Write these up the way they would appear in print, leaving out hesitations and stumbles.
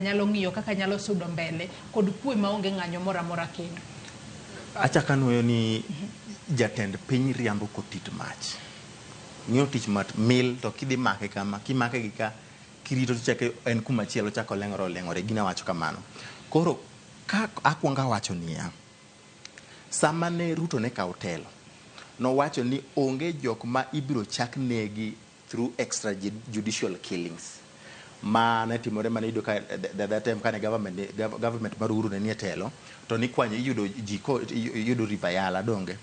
Nyalo ng'iyo kaka nyalo sudo mbele kod kwe maonge ng'anyo moro amora kendo. Achako anuoyo ni jatend piny riambo kotit mach. Ng'iyo tich mat mil to kidhi make kama, kimake gi ka, kirito tichake en kuma chielo ochako oleng'ore oleng'ore. Gina wacho kamano. Koro ka akwongo awacho niya, sama ne Ruto ne kawo telo, nowacho ni onge jok ma ibiro chak negi through extrajudicial killings ma ne timore mane iyudo ka the that time kane government mar Uhuru ne nie telo to nikwanyo iyudo ji ko iyudo River Yala, donge?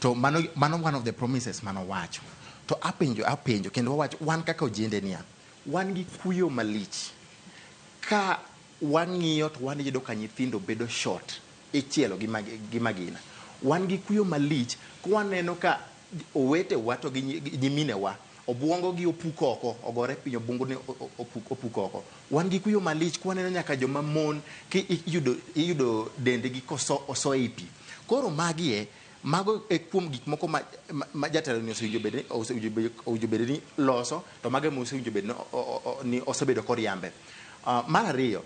To mano one of the promises manowacho. To apenjo kendo wawacho wan kaka ojende niya, wan gi kuyo malich ka wang'iyo to wan yudo ka nyithindo bedo shot, ichielo gi magina. Wan gi kuyo malich ka waneno ka owetewa to gi nyiminewa obuongo gi opuk oko, ogore piny, obuongo ni opuk oko. Wan gi kuyo malich ka waneno nyaka joma mon ki iyudo dendgi koso oso ei pi. Koro magi e mago e kuom gik moko ma jatelo ni osewinjo bed ni loso, to mago ema osewinjo bed ni osebedo koriambe. Mar ariyo,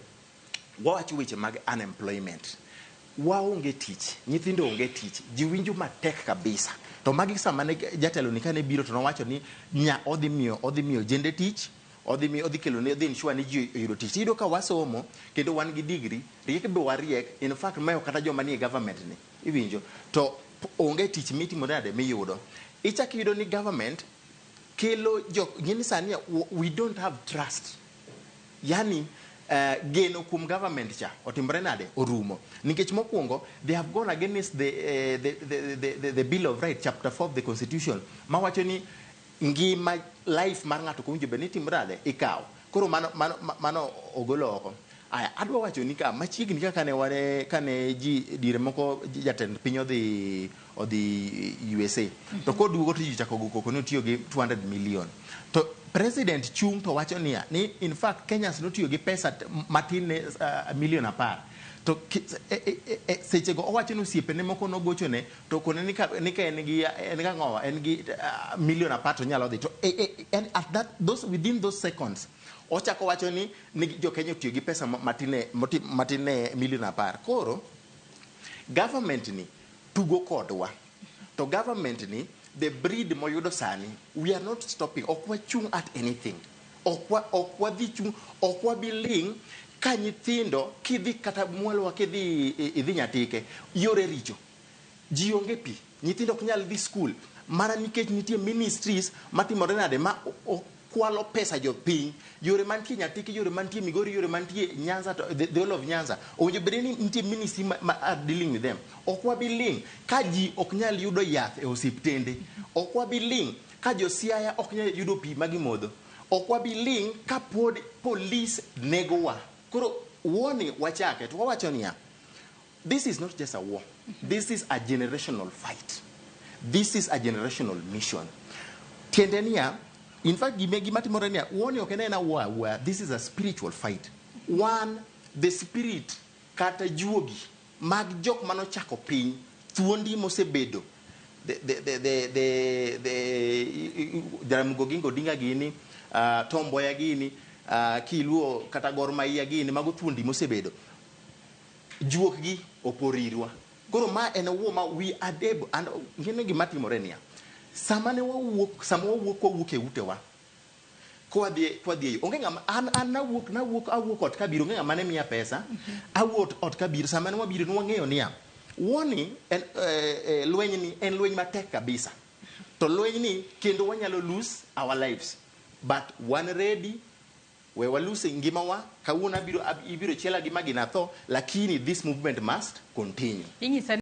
wawacho weche mag unemployment. Waonge tich, nyithindo onge tich, ji winjo matek kabisa. To magi sama ne jatelo ni kane biro to nowacho ni nya odhi miyo ojende tich, odhi kelo ne, odhi ensure ni ji oyudo tich. Iyudo ka wasomo kendo wan gi degree, riek be wariek, in fact mayo kata joma nie government ni, iwinjo. To onge tich mitimore nade miyudo. Ichako iyudo ni government kelo jok, ng'eni sani we don't have trust. Yani geno kuom government cha otimore nade orumo nikech mokwongo they have gone against the Bill of Rights, chapter 4 of the Constitution, mawacho ni ngima, life mar ng'ato kowinjo bed ni timore nade ikawo. Koro mano ogolo oko. Aya, adwa wacho ni ka machiegni kaka ne wane kane ji diere moko jatend piny odhi USA to koduogo to ji chako go koko ni otiyo gi 200 million, to president chung to wacho niya ni in fact Kenyans notiyo gi pesa matin ne milion 10 to sechego owacho ni osiepene moko nogochone to kone ni ka en gi ang'owa en gi milion 10 to nyalo dhi to and at that those within those seconds ochako wacho ni jo Kenya otiyo gi pesa matin ne milion 10. Koro government ni tugo kodwa, to government ni the breed moyudo sani, we are not stopping. Ok wachung at anything, ok wadhi chung, ok wabi ling ka nyithindo kidhi kata mwalowa kidhi idhi Nyatike, yore richo, ji onge pi, nyithindo ok nyal dhi skul mana nikech nitie ministries matimore nade ma kwalo pesa jopiny. Yore mantie Nyatike, yore mantie Migori, yore mantie Nyanza, to the whole of Nyanza owinjo bed ni nitie ministry ma are dealing with them. Ok wabi ling ka ji ok nyal yudo yath e osiptende. Ok wabi ling ka jo Siaya ok nyal yudo pi ma gimodho. Ok wabi ling ka pod police negowa. Koro wuoni wachake to wawacho niya, this is not just a war, this is a generational fight, this is a generational mission. Tiende niya, in fact gima timore niya, wuoni ok en ena war awuoya, this is a spiritual fight. One, the spirit kata juogi mag jok manochako piny, thuondi mosebedo the Jaramogi Oginga Odinga gini, Tom Mboya gini, kiluo kata Gor Mahia gini, mago thuondi mosebedo juok gi oporirwa. Koro ma en wuo ma we are able and ng'eno gima timore niya, sama ne wawuok, sama wawuok e utewa kwadhi e yo, onge ng'ama an nawuok awuok ot kabiro, onge ng'ama ne miya pesa. Awuok ot kabiro, sama ne wabiro ne wang'eyo niya wuoni en lweny ni en lweny matek kabisa, to lweny ni kendo wanyalo lose our lives, but wan ready. We walose ngimawa kawuono, abiro ibiro chiela gi magina tho, lakini this movement must continue. Inyisa.